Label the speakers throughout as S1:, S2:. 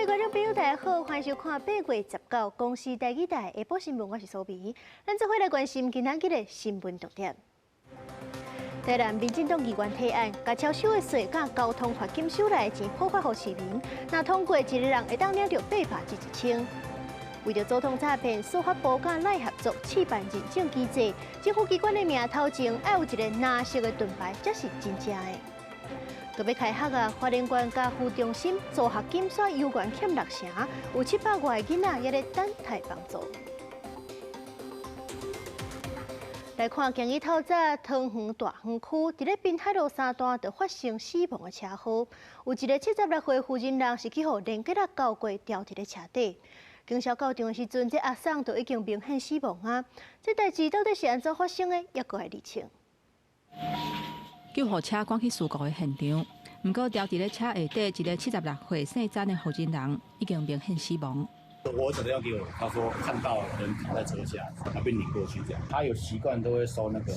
S1: 位觀眾朋友，大家好，歡迎收看8月19公視台語台下晡新聞，我是蘇美。咱做伙來關心今仔日的新聞重點。台南民進黨議員提案，共超收的稅佮交通罰金收來的錢普發予市民，若通過，一个人會當領著800至1000。為著阻抗詐騙，司法部佮 LINE 合作試辦認證機制，政府機關的名頭前愛有一个藍色的盾牌，才是真正的。閣欲開學啊！花蓮縣家扶中心助學金煞猶原欠六成，有700外个囡仔猶咧等待幫助。來看，今日透早桃園大園區，佇咧濱海路三段就發生死亡的車禍，有一个76歲婦人人是去予連結仔絞過，牢佇咧車底。警消到場的時陣，這阿桑就已經明顯死亡啊！這代誌到底是按怎發生的？猶閣愛釐清。
S2: 救護車趕去事故的現場，毋過牢佇咧車下底一个76歲姓詹的婦人人已經明顯死亡。
S3: 我打電話給我，他說看到人躺在車下，他被擰過去這樣。他有習慣都會收那個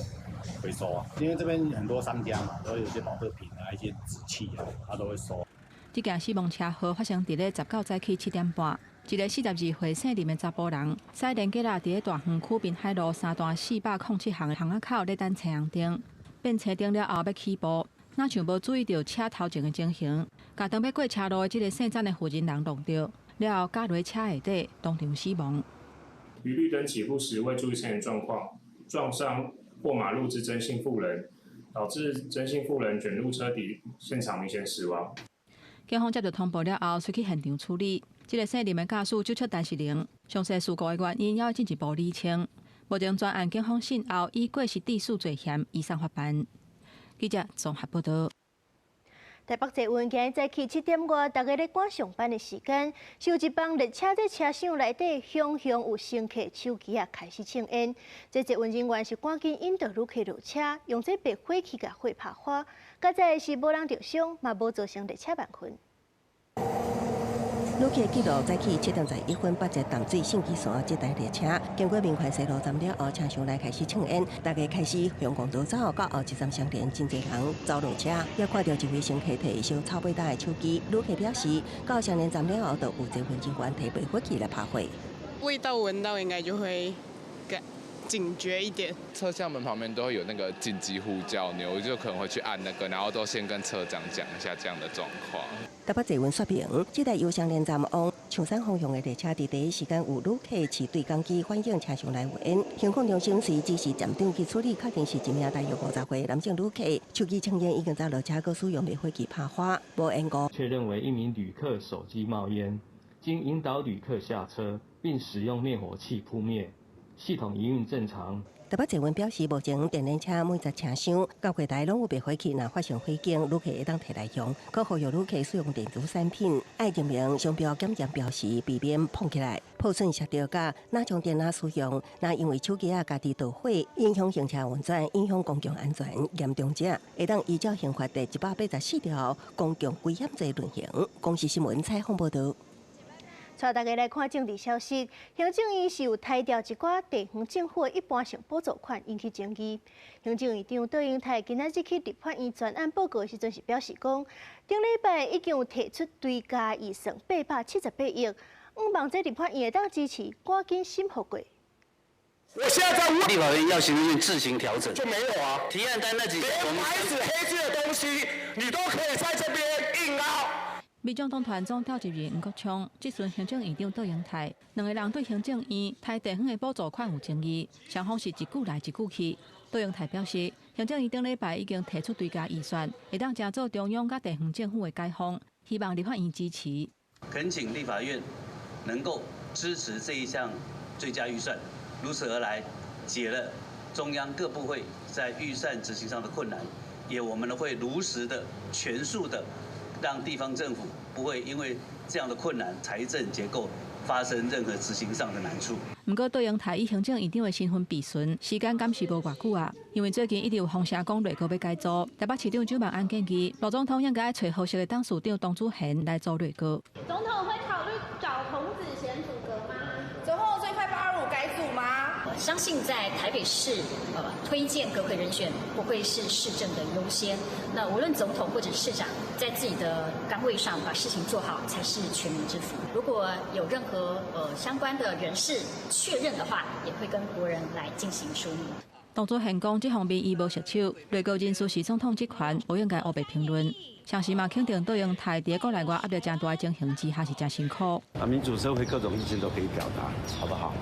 S3: 回收啊，因為這邊很多商家嘛，都有些寶特瓶啊、一些紙器啊，他都會收。
S2: 這件死亡車禍發生佇咧19早起7點半，一个42歲姓林的查埔人，駛連結仔佇咧大園區濱海路三段407巷的巷仔口咧等青紅燈，變青燈了後欲起步，若像無注意著車頭前的情形，共當欲過車路的這个姓詹的婦人人撞著，了後軋落車下底，當場死亡。
S4: 於綠燈起步時未注意車前狀況，撞上過馬路之曾姓婦人，導致曾姓婦人捲入車底，現場明顯死亡。
S2: 警方接到通報了後，隨去現場處理。這个姓林的駕駛酒測陳是零，詳細事故的原因猶進一步釐清。目前全案警方訊後以過失致死罪嫌移送法辦。記者綜合報道。
S1: 台北捷運今日早起7點外，大家咧趕上班的時間，是有一班列車在車廂內底，雄雄有乘客手機仔開始衝煙。這捷運人員是趕緊引導旅客落車，用這滅火器共火拍花。佳哉是無人著傷，嘛無造成列車慢運。
S5: 旅客記錄早起7點11分，北捷淡水信義線這台列車經過民權西路站了後，車廂內開始衝煙，大家開始向公道走，到後一站雙連，真濟人走落車，也看著一位乘客提燒臭尾焦的手機。旅客表示，到雙連站了後，就有捷運人員提滅火器來拍火。
S6: 味道聞到應該就會警覺一點。
S7: 車廂門旁邊都會有那個緊急呼叫鈕，我就可能會去按那個，然後都先跟車長講一下這樣的狀況。
S5: 台北捷運說明，這台由雙連站往象山方向的列車，佇第一時間有旅客持對講機反映車廂內有煙。行控中心隨指示站長去處理，確認是一名大約50歲男性旅客，手機衝煙已經走落車，閣使用滅火器拍火，無延誤。
S8: 確認為一名旅客手機冒煙，經引導旅客下車，並使用滅火器撲滅。系統營運正常。
S5: 台北捷運表示，目前電聯車每節車廂到櫃台攏有滅火器，若發生火警，旅客會當提來用。閣呼籲旅客使用電子產品，愛認明商標檢驗標示，避免碰起來破損摔著佮若將電腦使用，若因為手機仔家己導火，影響行車運轉，影響公共安全，嚴重者會當依照刑法第184條公共危險罪論刑。公視新聞採訪報導。
S1: 帶大家來看政治消息，行政院是有裁掉一寡地方政府的一般性補助款，引起爭議。行政院長卓榮泰今仔日去立法院專案報告的時陣是表示講，頂禮拜已經有提出追加預算878億，向望這立法院會當支持，趕緊審核過。
S9: 我現在在
S10: 立法院要行政院自行調整，
S9: 就沒有啊？
S10: 提案單那幾
S9: 連白紙黑字的東西，你都可以在這邊硬拗。
S2: 民眾黨團總召集人黃國昌質詢行政院長卓榮泰，兩个人對行政院裁地方的補助款有爭議，雙方是一句來一句去。卓榮泰表示，行政院頂禮拜已經提出追加預算，會當成做中央佮地方政府的解方，希望立法院支持。
S10: 懇請立法院能夠支持這一項追加預算，如此而來解了中央各部會在預算執行上的困難，也我們會如實的、全數的讓地方政府不會因為這樣的困難，財政結構發生任何執行上的難處。
S2: 毋過，卓榮泰以行政院長的身份備詢，時間敢是無偌久啊？因為最近一直有風聲講內閣欲改組，台北市長蔣萬安建議，盧總統應該揣合適的董事長童子賢來組內閣。
S11: 總統會考慮找童子賢組閣嗎？
S6: 總統最快825改組嗎？
S11: 相信在台北市，推薦閣揆人選不會是市政的優先。那無論總統或者市長，在自己的崗位上把事情做好，才是全民之福。如果有任何相關的人事確認的話，也會跟國人來進行說明。
S2: 董主席講，這方面伊無插手，內閣人事是總統職權，無應該烏白評論。同時嘛，肯定卓榮泰佇國內外壓力誠大的情形之下是誠辛苦。
S12: 啊，民主社會各種意見都可以表達，好不好？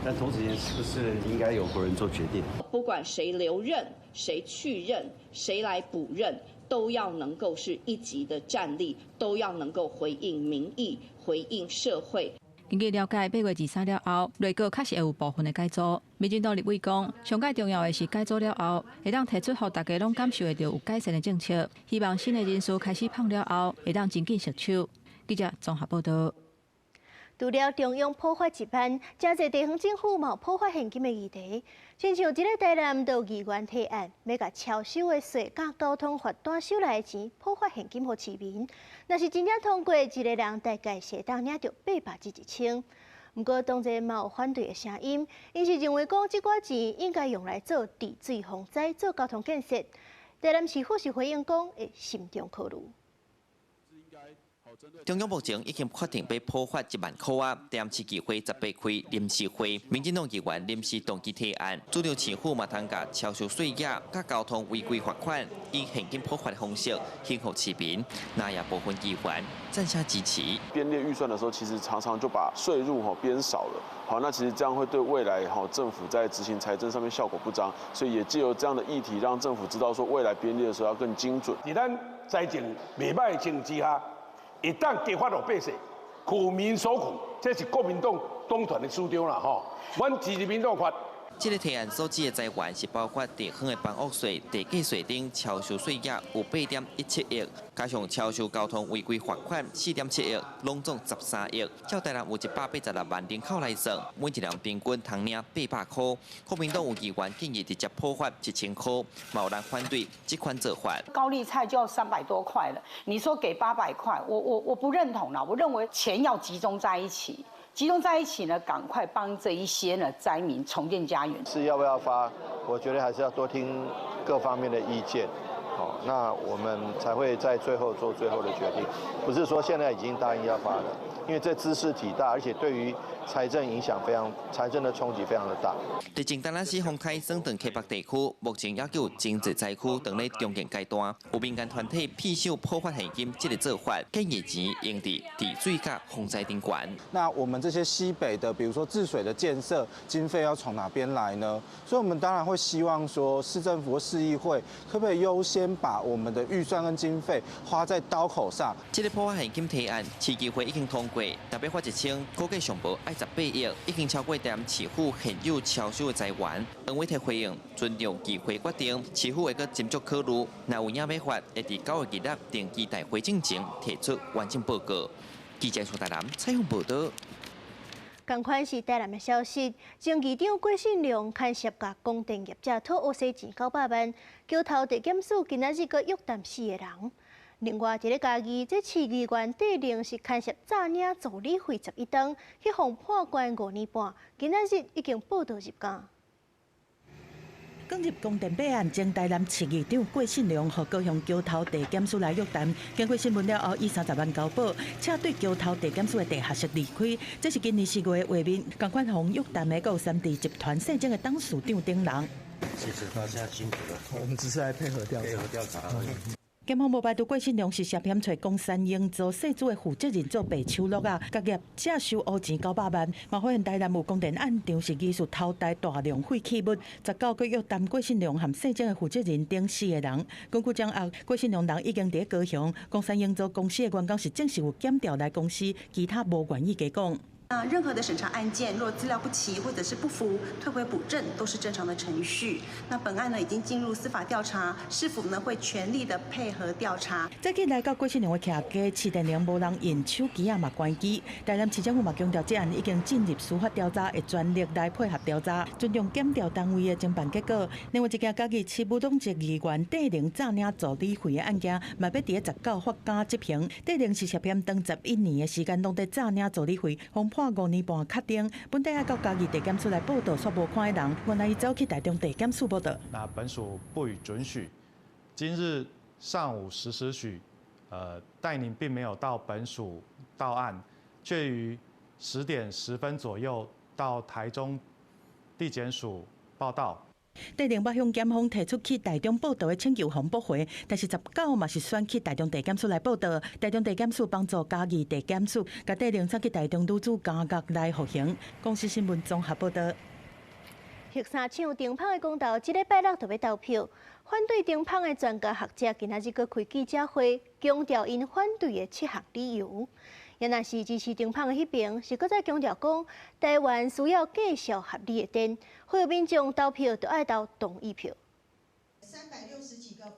S12: 但同時間，是不是應該由國人做決定？
S13: 不管誰留任、誰去任、誰來補任，都要能夠是一級的戰力，都要能夠回應民意、回應社會。
S2: 根據了解，8月23了後，內閣確實會有部分的改組。民進黨立委講，上蓋重要的是改組了後，會當提出予大家攏感受會著有改善的政策。希望新的人事開始放了後，會當真緊着手。記者綜合報道。
S1: 除了中央普發1萬，誠濟地方政府嘛有普發現金的議題。親像佇咧台南就有議員提案，欲共超收的稅佮交通罰單收來的錢普發現金予市民。若是真正通過，一個人大概會當領著800至1000。毋過當然嘛有反對的聲音，𪜶是認為講這寡錢應該用來做治水防災、做交通建設。台南市府是回應講會慎重考慮。
S14: 中央目前已經確定欲普發1萬箍仔，台南市議會18開臨時會，民進黨議員臨時動議提案，主張市府嘛通共超收稅額、佮交通違規罰款，以現金普發的方式幸福市民，那也部分議員贊成支持。
S15: 編列預算的時候，其實常常就把稅入吼編少了，好，那其實這樣會對未來吼政府在執行財政上面效果不彰，所以也藉由這樣的議題，讓政府知道說未來編列的時候要更精準。
S9: 佇咱財政袂䆀的情形之下，會當加發予百姓，苦民所苦，這是國民黨黨團的主張啦吼。阮支持民黨發。
S14: 這个提案所指的財源是包括地方的房屋稅、地價稅等超收稅額有8.17億，加上超收交通違規罰款4.7億，攏總13億。照台南有186萬人口來算，每一人平均通領800箍。國民黨有議員建議直接普發1000箍，嘛有人反對這款做法。
S16: 高麗菜就要300多塊了，你說給800塊，我不認同啦。我認為錢要集中在一起。集中在一起呢，趕快幫這一些呢災民重建家園。
S17: 是要不要發？我覺得還是要多聽各方面的意見，好，那我們才會在最後做最後的決定。不是說現在已經答應要發了，因為這茲事體大，而且對於財政影響非常，財政的衝擊非常的大。
S14: 佇前達拉斯風颱損斷溪北地區，目前猶閣有真濟災區當咧重建階段，有民間團體拚手普發現金這个做法，建議錢用佇治水佮防災頂懸。
S18: 那我們這些西北的，比如說治水的建設經費要從哪邊來呢？所以，我們當然會希望說，市政府或市議會可不可以優先把我們的預算跟經費花在刀口上？
S14: 這个普發現金提案，市議會已經通過，特別發1000，估計上無愛18億，已經超過台南市府現有超收的財源。黃偉哲回應，尊重議會決定，市府會閣斟酌考慮，若有影欲發，會佇9月26定期大會進前提出完整報告。記者蘇台南採訪報導。
S1: 仝款是台南的消息，前議長郭信良牽涉共供電業者討烏洗錢900萬，橋頭地檢署今仔日閣約談四个人。另外，佇咧嘉義，這市議員戴玲是牽涉詐領助理費11噸，去予判關5年半，今仔日已經報到入監。
S19: 捲入光電買案，前台南市議長郭信良，予高雄橋頭地檢署來約談。經過審問了後，以30萬交保，車對橋頭地檢署的地下室離開。這是今年4月的畫面，仝款予約談的閣有三地集團姓鄭的董事長等人。
S20: 謝謝大家辛苦了。
S21: 我們只是來配合調查，
S20: 配合調查而已。
S19: 檢方無排除郭信良是涉嫌揣岡山營造細組的負責人做白手橐仔，共業者收烏錢900萬，嘛發現台南有光電案場是疑似偷帶大量廢棄物。19閣約談郭信良和姓鄭的負責人等四个人。根據掌握，郭信良人已經佇高雄，岡山營造公司的員工是證實有檢調來公司，其他無願意加講。
S22: 那任何的審查案件，若資料不齊或者是不符，退回補正都是正常的程序。那本案呢已經進入司法調查，市府呢會全力的配合調查。
S19: 早起來到郭信良的徛家，市電鈴無人應，手機仔嘛關機。台南市政府嘛強調，這案已經進入司法調查，會全力來配合調查，尊重檢調單位的偵辦結果。另外一件嘉義市無黨籍議員戴玲詐領助理費的案件，嘛欲佇咧19發監執行。戴玲是涉嫌長11年的時間，攏佇詐領助理費，予判判5年半確定。本底愛到嘉義地檢署來報到，煞無看彼人，原來伊走去台中地檢署報到。
S3: 那本署不予准許。今日上午10時許，戴寧並沒有到本署到案，卻於10點10分左右到台中地檢署報到。
S19: 戴寧捌向檢方提出去台中報到的請求予駁回，但是19嘛是選去台中地檢署來報到。台中地檢署幫助嘉義地檢署，共戴寧送去台中女子監獄來服刑。公視新聞綜合報道。
S1: 核三廠停麭的公投，這禮拜六就欲投票。反對停麭的專家學者今仔日閣開記者會，強調𪜶反對的七項理由。也若是支持停麭的彼爿，是閣再強調講，台灣需要價數合理的電，呼籲民眾投票就愛投同意票。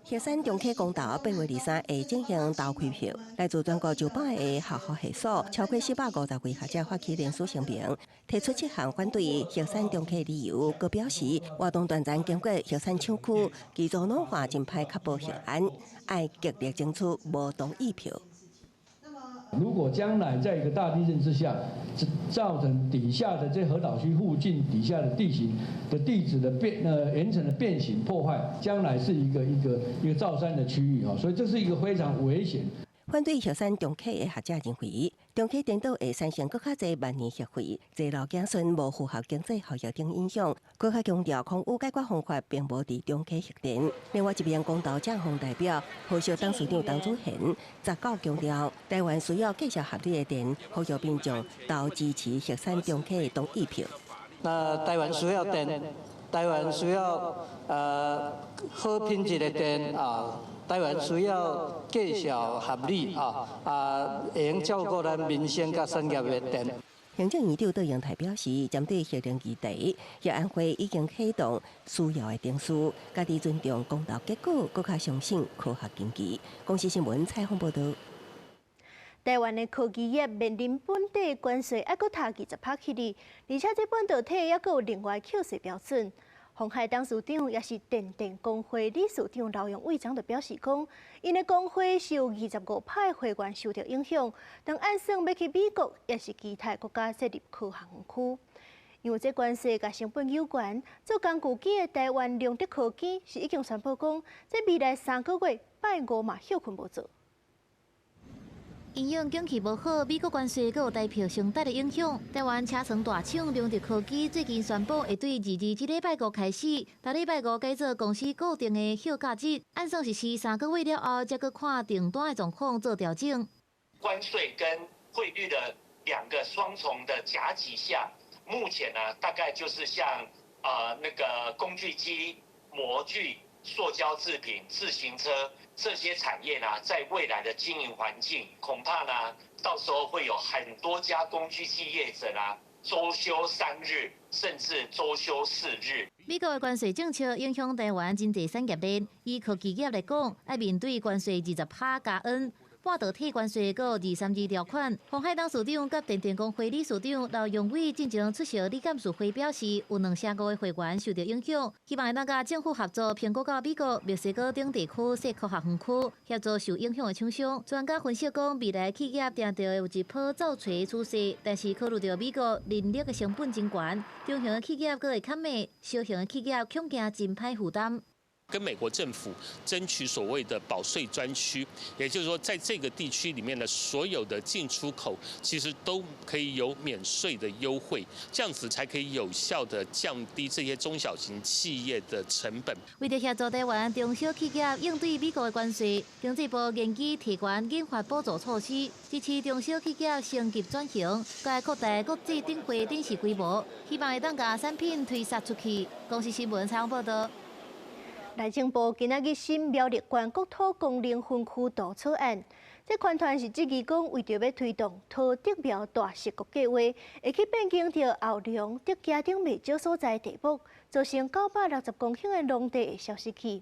S5: 核三重啟公投8月23會進行投開票，來自全國900個學校系所，超過450位學者發起聯署聲明，提出七項反對核三重啟理由，閣表示活動斷層經過核三廠區，機組老化真歹確保核安，愛極力爭取無同意票。
S21: 如果將來在一個大地震之下，造成底下的這核島區附近底下的地形的地質的變岩層的變形破壞，將來是一個一個一個造山的區域啊，所以這是一個非常危險。
S5: 反對核三重啟的學者認為，重啟顛倒會產生閣較濟萬年核廢，濟老子孫無符合經濟效益等影響。閣較強調，空污解決方法並無佇重啟核電。另外一邊，公投正方代表和碩董事長董祖賢19強調，台灣需要繼續合理的電，呼籲民眾投支持核三重啟的同意票。
S23: 那台灣需要電，台灣需要好品質的電啊。台灣需要價數合理啊，會用照顧咱民生佮產業的電。
S5: 行政院長卓榮泰表示，針對核能議題，核安會已經啟動需要的程序，家己尊重公投結果，閣較相信科學根據。公視新聞採訪報導。
S1: 台灣的科技業面臨本地關稅猶閣提20%起哩，而且這半導體猶閣有另外扣稅標準。鴻海董事長也是電電公會理事長劉揚偉就表示講，𪜶的公會受25%的會員受著影響，當按算欲去美國，抑是其他國家設立科學園區。因為這關稅佮成本有關，做工具機的台灣龍德科技是已經宣布講，這未來3個月拜五嘛歇睏無做。
S24: 因應景氣無好，美國關稅閣有台票承擔的影響。台灣車床大廠龍德科技最近宣布，會對22這禮拜五開始，逐禮拜五改做公司固定的休假日，按算實施3個月了後，才閣看訂單的狀況做調整。
S25: 關稅跟匯率的兩個雙重的夾擊下，目前呢，大概就是像那個工具機、模具、塑膠製品、自行車這些產業呢，在未來的經營環境，恐怕呢，到時候會有很多家工具機業者呢，週休3日，甚至週休4日。
S24: 美國的關稅政策影響台灣真濟產業鏈，以科技業來講，愛面對關稅20%加 N。半導體關稅閣有232條款。鴻海董事長佮電電公會理事長劉揚偉進前出席理監事會表示，有25%的會員受著影響，希望會當佮政府合作，評估到美國、墨西哥等地區設科學園區，協助受影響的廠商。專家分析講，未來企業定著會有一波走揣趨勢，但是考慮著美國人力的成本真懸，中型的企業閣會較慢，小型的企業恐驚真歹負擔。
S26: 跟美國政府爭取所謂的保稅專區，也就是說，在這個地區裡面的所有的進出口，其實都可以有免稅的優惠，這樣子才可以有效的降低這些中小型企業的成本。
S24: 為著協助台灣中小企業應對美國的關稅，經濟部研擬提懸研發補助措施，支持中小企業升級轉型，閣擴大國際展會展示規模，希望會當共產品推銷出去。公視新聞採訪報導。
S1: 內政部今仔日審苗栗縣國土功能分區圖草案，這環團是質疑講，為著欲推動桃竹苗大矽谷計畫，會去變更著後龍竹崎頂袂少所在地目，造成960公頃的農地會消失去。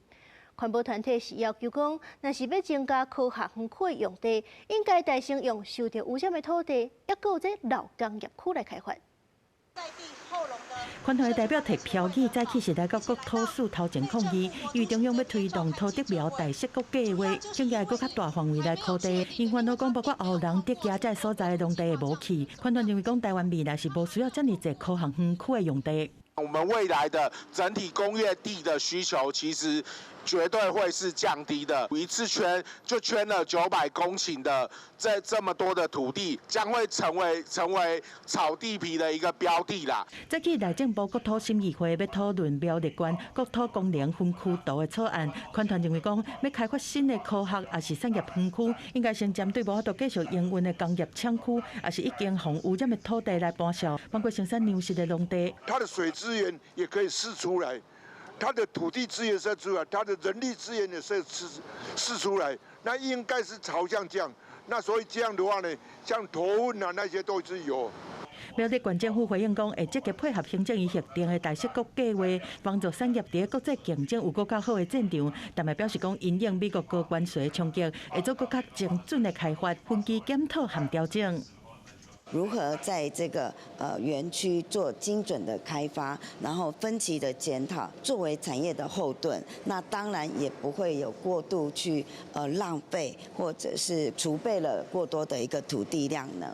S1: 環保團體是要求講，若是欲增加科學園區的用地，應該代先用受著污染的土地，抑閣有這老工業區來開發。
S19: 環團的代表提標語，早起是來到國土署頭前抗議，因為中央欲推動桃竹苗大矽谷計劃，增加閣較大範圍來擴地。𪜶煩惱講，包括後龍、竹崎這所在的農地會無去。環團認為講，台灣未來是無需要遮爾濟科學園區的用地。
S4: 我們未來的整體工業地的需求，其實絕對會是降低的。一次圈就圈了900公頃的這麼多的土地，將會成為炒地皮的一個標的啦。
S19: 早起內政部國土審議會欲討論苗栗縣國土功能分區圖的草案，環團認為講，欲開發新的科學抑是產業園區，應該先針對無法度繼續營運的工業廠區，抑是已經予污染的土地來搬數，包括生產糧食的農地。
S6: 它的水資源也可以釋出來，它的土地資源釋出來，它的人力資源也釋出來，那應該是朝向這樣。那所以這樣的話呢，像頭份啊那些都是有。
S19: 苗栗縣政府回應講，會積極配合行政院核定的大矽谷計劃，幫助產業佇國際競爭有閣較好的戰場。但嘛表示講，因應美國高關稅衝擊，會做閣較精準的開發、分期檢討和調整。
S7: 如何在這個園區做精準的開發，然後分期的檢討，作為產業的後盾，那當然也不會有過度去浪費，或者是儲備了過多的一個土地量能。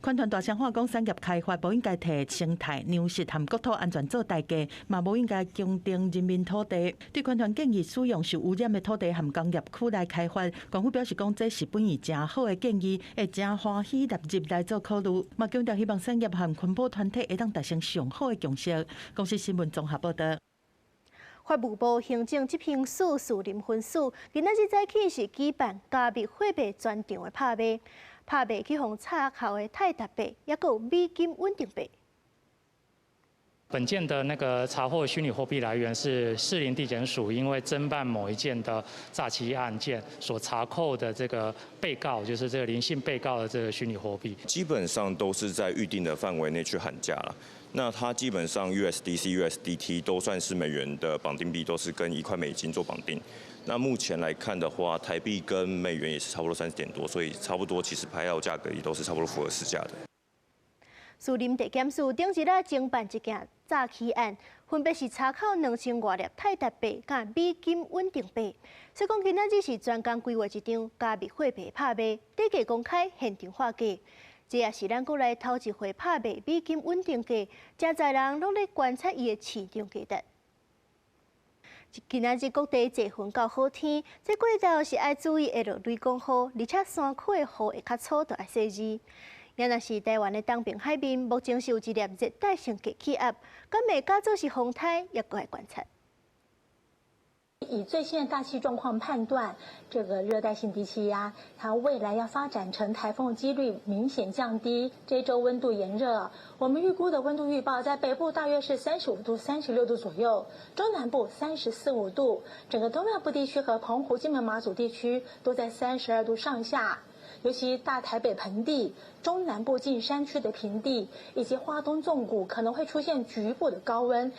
S19: 環團大聲喊講，產業開發無應該提生態、糧食和國土安全做代價，嘛無應該強徵人民土地。對環團建議使用受污染的土地和工業區來開發，縣府表示講，這是本意誠好的建議，會誠歡喜納入來做考慮。嘛強調希望產業和環保團體會當達成上好的共識。公視新聞綜合報導。
S1: 法務部行政執行署士林分署今仔日早起是舉辦加密貨幣專場的拍賣。拍賣去予查扣的泰達幣，抑閣有美金穩定幣。
S8: 本件的那個查獲虛擬貨幣來源是士林地檢署，因為偵辦某一件的詐欺案件所查扣的這個被告，就是這個林姓被告的這個虛擬貨幣。
S10: 基本上都是在預定的範圍內去喊價了。那它基本上 USDC、USDT 都算是美元的綁定幣，都是跟1塊美金做綁定。那目前來看的話，台幣跟美元也是差不多30點多，所以差不多其實拍到價格也都是差不多符合市價的。
S1: 士林地檢署頂日仔偵辦一件詐欺案，分別是查扣2000外粒泰達幣佮美金穩定幣。所以講今仔日是專工規劃一場加密貨幣拍賣，底價公開，現場喊價。這也是咱國內頭一回拍賣美金穩定幣，誠濟人攏咧觀察伊的市場價值。今仔日各地濟雲到好天，這過晝是愛注意會落雷公雨，而且山區的雨會較粗，就愛細膩。也若是台灣的東爿海面，目前是有一粒熱帶性低氣壓，敢會假做是風颱，也閣愛觀察。
S11: 以最新的大氣狀況判斷，這個熱帶性低氣壓，它未來要發展成颱風的幾率明顯降低。這週溫度炎熱，我們預估的溫度預報在北部大約是35度、36度左右，中南部34、5度，整個東半部地區和澎湖、金門、馬祖地區都在32度上下。尤其大台北盆地、中南部近山區的平地以及花東縱谷可能會出現局部的高溫。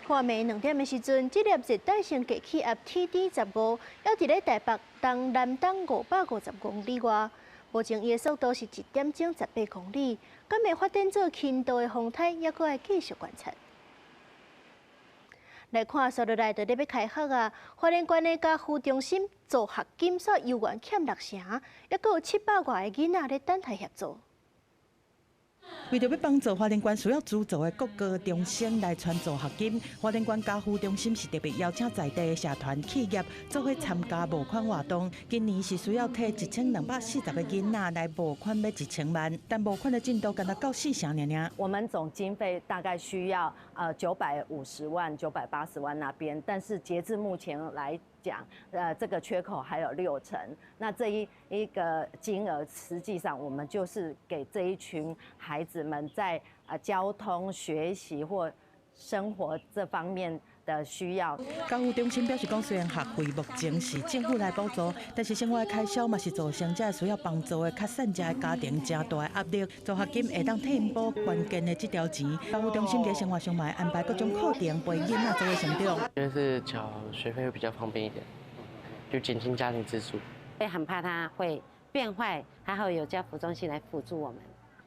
S1: 暗暝2點的時陣，這粒熱帶性低氣壓 TD 15，猶佇咧台北東南東550公里外。目前伊的速度是1點鐘18公里，敢會發展做輕度的風颱，猶閣愛繼續觀察。來看，紲落來就咧欲開學啊！花蓮縣的家扶中心助學金煞猶原欠6成，猶閣有700外个囡仔咧等待協助。
S19: 為著欲幫助花蓮縣需要資助的國高中生來傳助學金，花蓮縣家扶中心是特別邀請在地的社團企業做伙參加募款活動。今年是需要提1240個囡仔來募款，欲1000萬，但募款的進度干焦到4成爾爾。
S27: 我們總經費大概需要950萬、980萬那邊，但是截至目前來講，這個缺口還有6成。那這一個金額，實際上我們就是給這一群孩子們在交通、學習或生活這方面的需要。
S19: 家扶中心表示講，雖然學費目前是政府來補助，但是生活的開銷嘛是造成這需要幫助的較散者的家庭誠大的壓力。助學金會當替𪜶補關鍵的這條錢。家扶中心佇生活上嘛會安排各種課程陪囡仔做伙成長。
S28: 因為是繳學費會比較方便一點，就減輕家庭支出。
S29: 會很怕他會變壞，還好有家扶中心來輔助我們。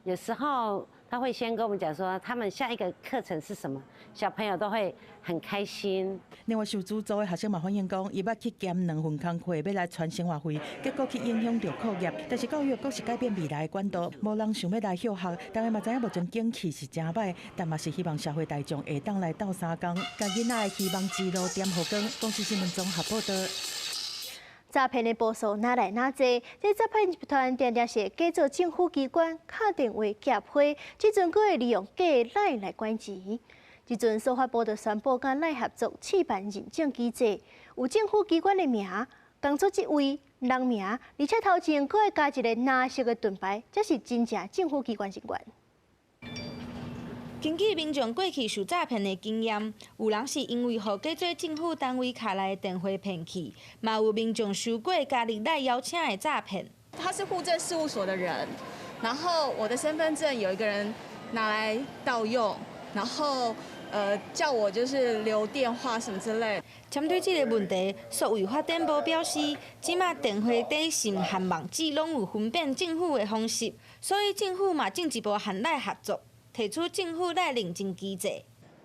S29: 有時候
S2: 他會先跟我們講說，他們下一個課程是什麼，小朋友都會很開心。
S19: 另外受資助的學生嘛反映講，伊捌去兼兩份工課，欲來傳生活費，結果去影響著課業。但是教育閣是改變未來的管道，無人想欲來休學。大家嘛知影目前景氣是誠歹，但嘛是希望社會大眾會當來鬥相共，共囡仔的希望之路點予光。公視新聞綜合報道。
S1: 詐騙的步數哪來哪濟？這詐騙集團定定是假做政府機關敲電話寄批，這陣閣會利用假 LINE 來管錢。這陣司法部就宣布佮 LINE 合作試辦認證機制，有政府機關的名、工作職位、人名，而且頭前閣會加一個藍色的盾牌，這是真正政府機關人員。
S9: 根據民眾過去受詐騙的經驗，有人是因為予假做政府單位敲來的電話騙去，嘛有民眾收過加入 LINE 邀請的詐騙。
S12: 他是戶政事務所的人，然後我的身份證有一個人拿來盜用，然後叫我就是留電話什麼之類。
S9: 針對這個問題，數位發展部表示，這馬電話短信和網址攏有分辨政府的方式，所以政府嘛進一步和 LINE 合作。提出政府 LINE 認證機制，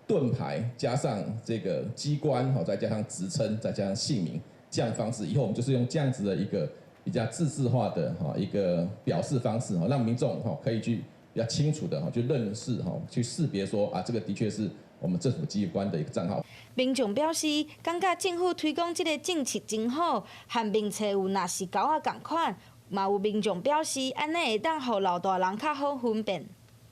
S13: 盾牌加上這個機關，再加上職稱，再加上姓名，這樣方式，以後我們就是用這樣子的一個比較制式化的一個表示方式，讓民眾可以去比較清楚的去認識去識別說啊，這個的確是我們政府機關的一個帳號。
S9: 民眾表示，感覺政府推廣這個政策真好，和名冊有若是狗仔仝款，嘛有民眾表示，按呢會當予老大人較好分辨。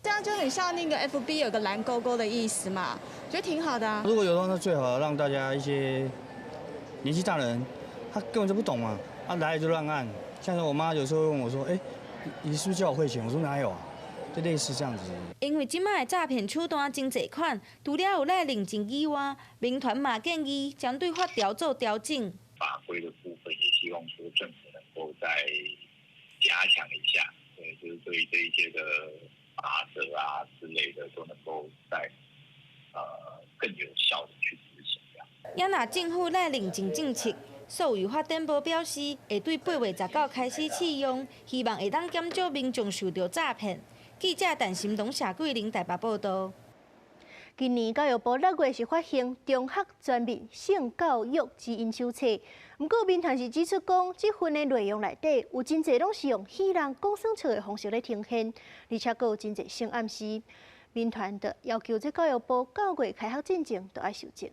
S12: 這樣就很像那個 FB 有個藍勾勾的意思嘛，覺得挺好的啊。
S15: 如果有的話，那最好讓大家一些年紀大的人，他根本就不懂嘛，啊來就亂按。像是我媽有時候問我說：“欸，你是不是叫我匯錢？”我說哪有啊，就類似這樣子。
S9: 因為這擺的詐騙手段真濟款，除了有 LINE 認證以外，民團嘛建議針對法條做調整。
S16: 法規的部分也希望說政府能夠再加強一下，對，就是對於這一些的。法則啊之類的都能夠再更有效的去執行。
S9: 也若政府 LINE 認證政策，數位發展部表示會對8月19開始試用，希望會當減少民眾受著詐騙。記者陳心東、謝桂玲台北報導。
S1: 今年教育部6月是發行中學全面性教育指引手冊，毋過民團是指出講，這份的內容內底有真濟攏是用戲弄講耍笑的方式咧呈現，而且閣有真濟性暗示。民團就要求這教育部9月開學進前都愛修正。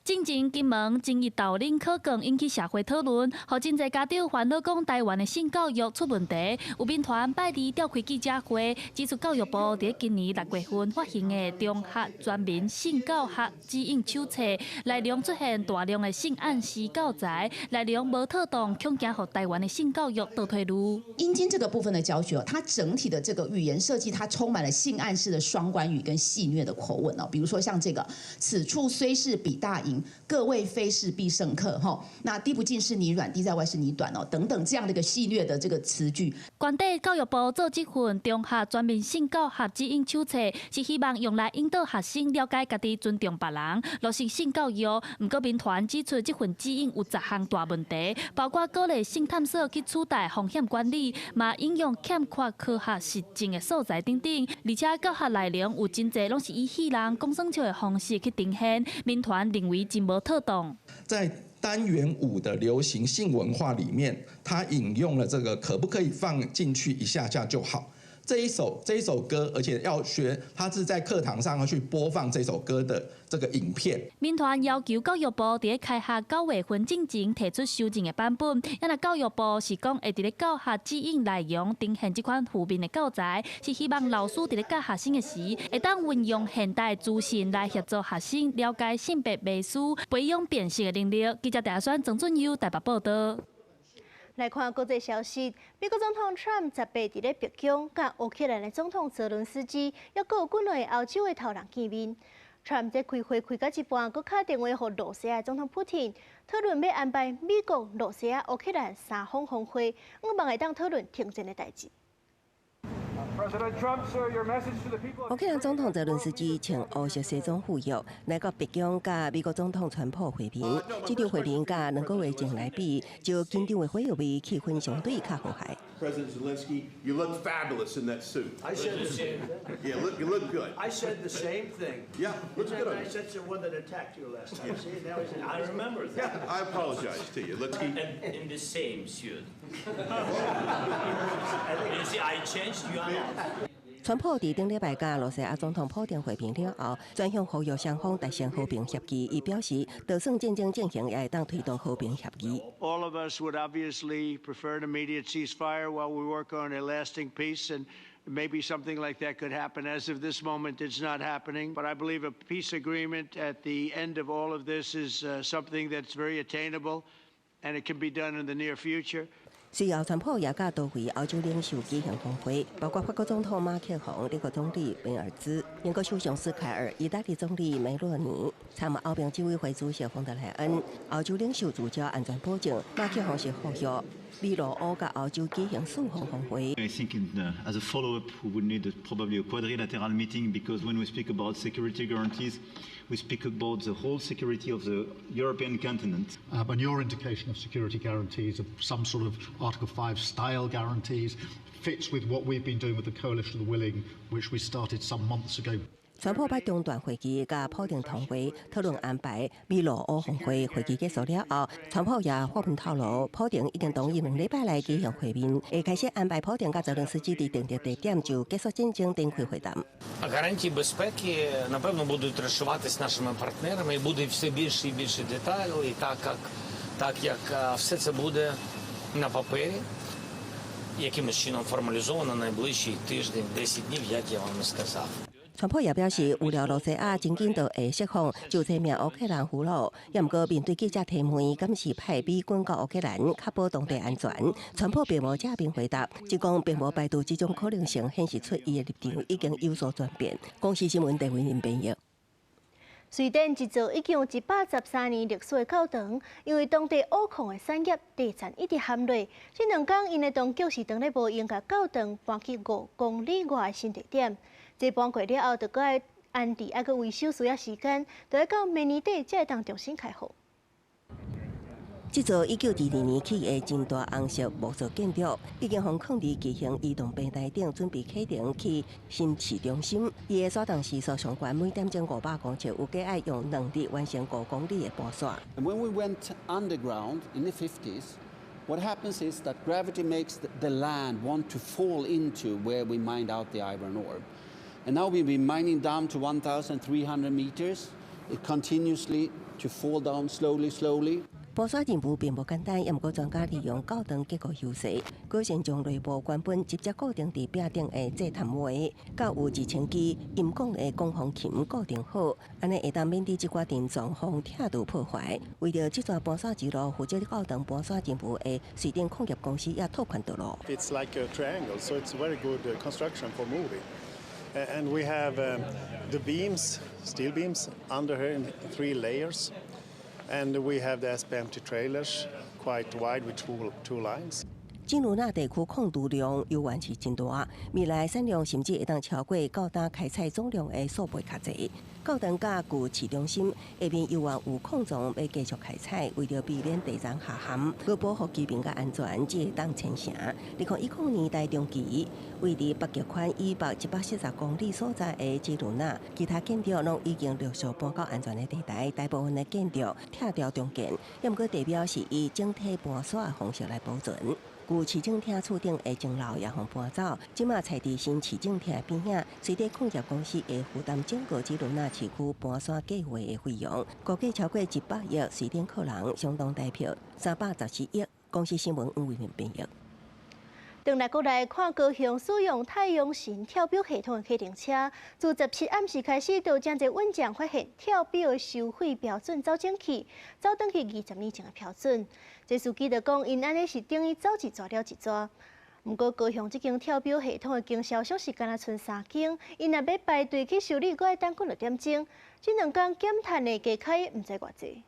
S17: 進前金門爭議豆奶考卷引起社會討論，予真濟家長煩惱講台灣的性教育出問題。有民團拜二召開記者會，指出教育部佇今年6月份發行的中學全民性教學指引手冊，內容出現大量的性暗示教材，內容無妥當，恐驚予台灣的性教育倒退嚕。
S18: 陰莖這個部分的教學，它整體的這個語言設計，它充滿了性暗示的雙關語跟戲謔的口吻哦。比如說像這個，此處雖是彼大營。各位非是必勝客，吼，那滴不進是你軟，滴在外是你短哦，等等這樣的一個戲謔的這個詞句。
S17: 原底教育部做這份中學全面性教學指引手冊，是希望用來引導學生了解家己、尊重別人、落實性教育。毋過民團指出，這份指引有10項大問題，包括鼓勵性探索去取代風險管理，嘛引用欠缺科學實證的素材等等，而且教學內容有真濟攏是以戲弄講耍笑的方式去呈現，民團認為真無妥當。
S13: 在單元5的流行性文化裡面，他引用了這個可不可以放進去一下下就好這一首歌，而且要學，他是在課堂上要去播放這首歌的這個影片。
S17: 民團要求教育部佇開學9月份進前提出修正的版本，也若教育部是講會佇咧教學指引內容呈現這款負面的教材，是希望老師佇咧教學生的時，會當運用現代資訊來協助學生了解性別迷思，培養辨識的能力。記者鄭選曾俊優台北報道。
S1: 來看國際消息，美國總統川普18佇咧白宮，佮烏克蘭的總統澤倫斯基，猶閣有幾個歐洲的頭人見面。川普這開會開到一半，閣敲電話予羅西亞總統普丁，討論欲安排美國、羅西亞、烏克蘭三方峰會，向望會當討論停戰的代誌。
S3: 烏克蘭總統澤倫斯基穿烏色西裝赴約，來到白宮佮美國總統川普會面。這場會面佮2個月前來比，就緊張的火藥味，氣氛相對較和諧。
S5: President Zelensky, you look fabulous in that suit.
S14: I said the same thing.
S5: Yeah, look, you look good.
S14: I said the same thing.
S5: Yeah, looks good on you.
S14: I said the one that attacked you last time. See, now he's, I remember that.
S5: Yeah, I apologize to you. Let's keep
S20: And in the same suit. You see, I changed, you are not.
S3: 川普佇頂禮拜佮羅西亞總統普丁會面了後，轉向呼籲雙方達成和平協議。伊表示，就算戰爭進行，也會當推動和平協議。
S14: All of us would obviously prefer an immediate ceasefire while we work on a lasting peace, and maybe something like that could happen. As of this moment, it's not happening. But I believe a peace agreement at the end of all of this is something that's very attainable, and it can be done in the near future.
S3: 隨後，川普也佮多位歐洲領袖舉行峰會，包括法國總統馬克宏、德國總理梅爾茲、英國首相斯凱爾、意大利總理梅洛尼，參歐盟執委會主席馮德萊恩。歐洲領袖聚焦安全保證，馬克宏是呼籲美羅烏佮歐洲舉行四方峰會。
S21: I think as a follow-up, we would need probably a quadrilateral meeting because when we speak about security guarantees, we speak about the whole security of the European continent.
S22: And your indication of security guarantees, of some sort of Article 5 style guarantees, fits with what we've been doing with the Coalition of the Willing, which we started some months ago.
S3: 川普捌中斷會議，佮普丁通話討論安排美羅烏峰會。會議結束了後，川普也發文透露，普丁已經同意2禮拜內舉行會面，會開始安排普丁佮澤倫斯基佇定的地點就結束戰爭展開會談。
S23: А гарантії безпеки, напевно, будуть розшиватись нашими партнерами, і буде все більше і більше деталей, так як все це буде на папері, якимось чином формалізовано найближчий тиждень, 10 днів, як я вам і сказав.
S3: 川普也表示，預料羅西亞真緊就會釋放就這名烏克蘭俘虜，也毋過面對記者提問，敢是派美軍到烏克蘭確保當地安全？川普並無正面回答，只講並無排除這種可能性，顯示出伊的立場已經有所轉變。公視新聞鄭偉仁編譯。
S1: 瑞典一座已經有113年歷史的教堂，因為當地挖礦的產業地層一直陷落，這2工𪜶的當局是當咧無閒，共教堂搬去5公里外的新地點。這搬過了後，就閣愛安置，愛閣維修需要時間，就愛到明年底才會當重新開放。
S3: 這座1922年起的真大紅色木造建築，已經予囥佇巨型移動平台頂，準備啟程去新市中心。伊的徙動時速上懸每點鐘500公尺，預計愛用2日完成5公里的搬徙。
S25: And when we went underground in the 50s, what happens is that gravity makes the land want to fall into where we mined out the iron ore. And now we've been mining down to 1,300 meters, it continuously to fall down slowly, slowly.
S3: 搬徙任務並無簡單，也毋過專家利用教堂結構優勢，改善將內部原本直接固定佇壁頂的祭壇膜，佮有1000支音管的管風琴固定好，按呢會當免佇這寡沉重予拆除破壞。為著這逝搬徙之路，負責教堂搬徙任務的瑞典礦業公司也拓寬道路。
S29: It's like a triangle, so it's very good construction for moving. And we have the beams, steel beams, under here in three layers. And we have the SPMT trailers, quite wide with two lines.
S3: 吉魯納地區礦毒量猶原是真大，未來產量甚至會當超過教堂開採總量的數倍較濟。教堂佮舊市中心下面猶原有礦藏欲繼續開採，為著避免地層下陷，閣保護居民佮安全，才會當遷城。2010年代中期，位佇北極圈以北140公里所在的吉魯納，其他建築攏已經陸續搬到安全的地帶，大部分的建築拆掉重建，也毋過地標是以整體搬徙的方式來保存。舊市政廳厝頂的鐘樓也予搬走，這馬設佇新市政廳邊仔。瑞典礦業公司會負擔整個吉魯納市區搬徙計劃的費用，估計超過100億瑞典克朗，相當台幣314億。公視新聞黃偉明編譯。
S1: 轉來國內看高雄使用太陽神跳錶系統的計程車，自17暗時開始，就真濟穩將發現跳錶的收費標準走整去，走轉去20年前的標準。這司機就講，𪜶按呢是等於走一逝了一逝。毋過高雄這間跳錶系統的經銷商是干焦賰三間，𪜶若欲排隊去修理，閣愛等幾若點鐘。這2工減碳的加開毋知偌濟。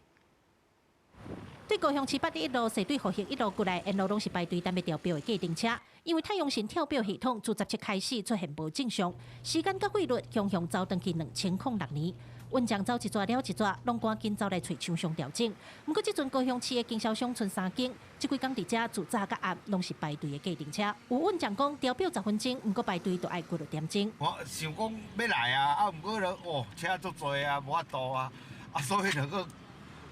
S4: 對高雄市八德一路、西對復興一路過來，沿路攏是排隊等欲調表的計程車。因為太陽神跳表系統自17開始出現無正常，時間佮費率雄雄走轉去2006年。運將走一逝了一逝，攏趕緊走來揣廠商調整。毋過這陣高雄市的經銷商賰三間，這幾工佇遮自早到暗攏是排隊的計程車。有運將講調表10分鐘，毋過排隊都愛幾落點鐘。
S6: 我想講欲來啊，啊毋過就哦車足濟啊，無法度啊，啊所以就閣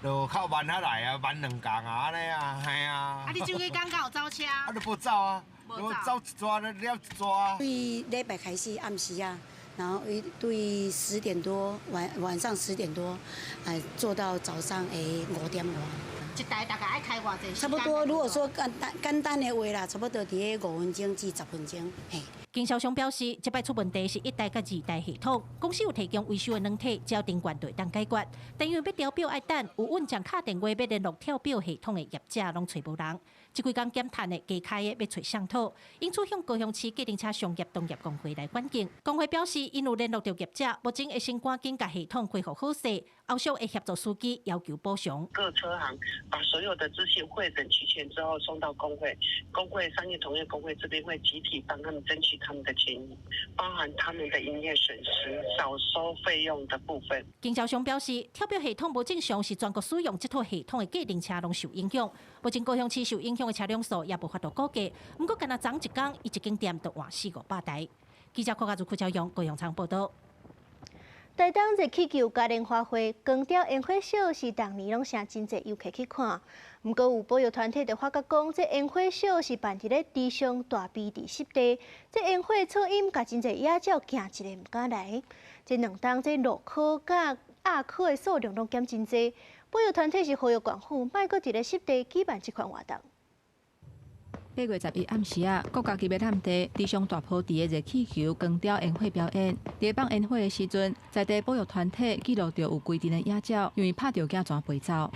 S6: 就較慢仔來啊，慢兩工啊按呢啊，嘿啊。
S4: 啊你這幾工敢有走車？
S6: 啊都無走啊，無走一逝了一逝啊。
S7: 對禮拜開始暗時啊。然後一對10點多晚上10點多，哎做到早上5點外。
S4: 一台大概愛開偌濟？
S7: 差不多，如果說簡單簡單的話啦，差不多佇咧5分鐘至10分鐘。嘿。
S4: 經銷商表示，這擺出問題是一代佮二代系統，公司有提供維修的軟體，只要頂懸就會當解決。但因為欲調表愛等，有運將敲電話欲聯絡跳表系統的業者攏揣無人。這幾工減碳的加開的欲揣誰討，因此向高雄市計程車商業同業公會來轉建。公會表示，𪜶有聯絡著業者，目前會先趕緊共系統恢復好勢，後續會協助司機要求補償。
S8: 各車行把所有的資訊彙整齊全之後送到公會，公會商業同業公會這邊會集體幫他們爭取他們的權益，包含他們的營業損失、少收費用的部分。
S4: 經銷商表示，跳表系統無正常是全國使用這套系統的計程車攏受影響。目前高雄市受影響的車輛數也無法度估計，毋過干焦昨一工，伊一間店就換四五百台。記者柯家如、柯朝陽高雄場報導。
S1: 台東熱氣球嘉年華會、光雕煙火秀是逐年攏成真濟遊客去看。毋過有保育團體就發覺講，這煙火秀是辦佇咧池上大卑治濕地，這煙火噪音共真濟野鳥驚一个毋敢來。這兩冬這鷺鷥佮鴨鷥的數量攏減真濟，保育團體是呼籲縣府莫閣佇咧濕地舉辦這款活動。
S10: 8月11暗時仔，國家級的湳地池上大坡池的熱氣球光雕煙火表演。佇放煙火的時陣，在地保育團體記錄著有幾陣的野鳥，因為拍著驚跩飛走。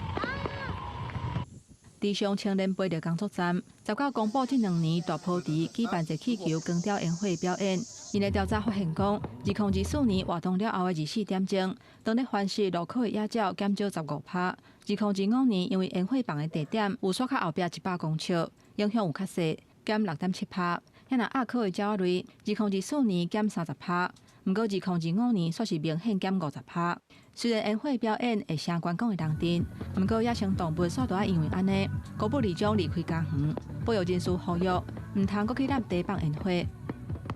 S10: 池上青年培力工作站19公布，這兩年大坡池舉辦熱氣球光雕煙火表演。𪜶的調查發現講，2024年活動了後的24點鐘，當咧繁殖鷺鷥的野鳥減少15%。2025年因為煙火放的地點有煞較後壁100公尺，影響有較細，減6.7%。遐若鴨鷥的鳥仔類，2024年減30%，毋過2025年煞是明顯減50%。雖然煙火表演會成觀光的人陣，毋過野生動物煞著愛因為按呢，孤不離種離開家園。保育人士呼籲，毋通閣去湳地放煙火。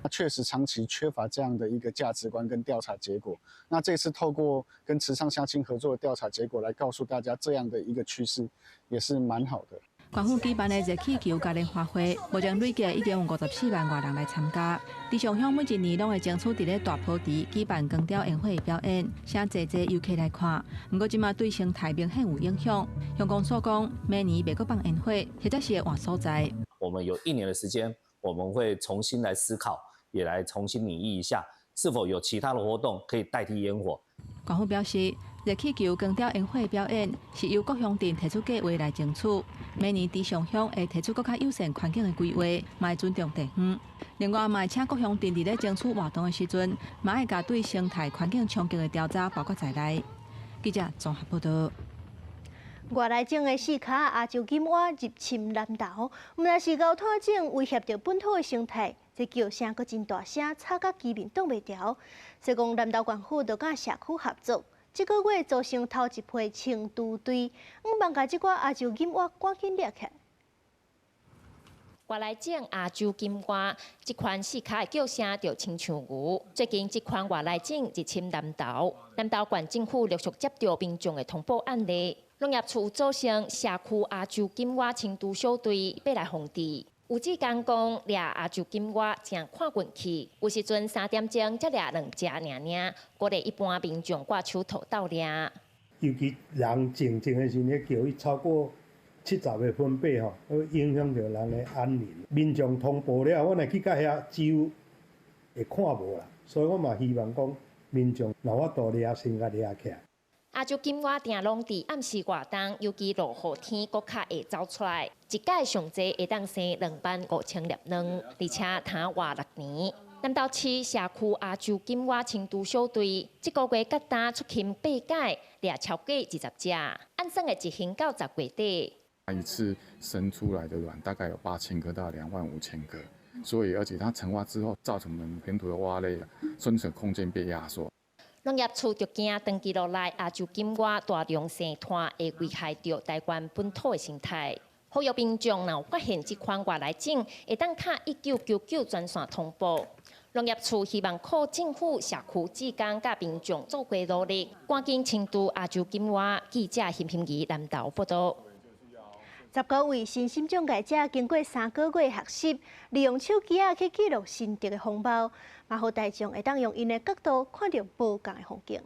S11: 確實長期缺乏這樣的一個價值觀跟調查結果。那這次透過跟池上鄉親合作的調查結果來告訴大家這樣的一個趨勢，也是蠻好的。
S10: 縣府舉辦的熱氣球嘉年華會，目前累計已經有54萬外人來參加。池上鄉每一年攏會爭取佇咧大坡池舉辦光雕煙火表演，吸濟濟遊客來看。毋過這馬對生態明顯有影響。鄉公所講，明年袂閣放煙火，或者是會換所在。
S24: 我們有一年的時間，我們會重新來思考，也來重新擬議一下，是否有其他的活動可以代替煙火。
S10: 縣府表示，熱氣球光雕煙火表演是由各鄉鎮提出計畫來爭取。明年池上鄉會提出閣較友善環境的規劃，嘛會尊重地方。另外，嘛會請各鄉鎮佇咧爭取活動的時陣，嘛愛共對生態環境衝擊的調查包括在內。記者綜合報導。
S1: 外來種的四跤亞洲金蛙入侵南投，毋但是𠢕拖種威脅著本土的生態，這叫聲閣真大聲，吵甲居民擋袂牢。所以講南投縣府就佮社區合作，這個月組成頭一批清除隊，向望共這寡亞洲金蛙趕緊掠起來。
S26: 外來種亞洲金蛙，這款四跤的叫聲就親像牛。最近這款外來種入侵南投，南投縣政府陸續接著民眾的通報案例，農業處組成社區亞洲金蛙清除小隊，欲來防治。有志工講，掠亞洲金蛙誠看運氣，有時陣3點鐘才掠兩隻爾爾，鼓勵一般民眾掛手套鬥掠。
S27: 尤其人靜靜的時陣，叫伊超過70個分貝吼，會影響著人的安寧。民眾通報了，我若去到遐，只有會看無啦，所以我嘛希望講民眾若有法度掠，先共掠起來。
S26: 亞洲金蛙定攏佇暗時活動，尤其落雨天，閣較會走出來。一擺上濟會當生2萬5千粒卵，而且通活6年。南投市社區亞洲金蛙青都小隊，這個月佮今出勤八擺，掠超過20隻，按算會執行到10月底。
S2: 一次生出來的卵大概有8000顆到25000顆，所以而且它成蛙之後，造成我們本土的蛙類生存空間被壓縮。
S26: 農業處就驚長期落來亞洲金蛙大量生湠會危害著台灣本土的生態。呼籲民眾若有發現這款外來種，會當敲1999專線通報。農業處希望靠政府、社區志工佮民眾做伙努力，趕緊清除亞洲金蛙。記者邢平儀南投報道。
S1: 19位身心障礙者經過3個月學習，利用手機仔去記錄新竹的風貌，嘛予大眾會當用𪜶的角度看著無仝的風景。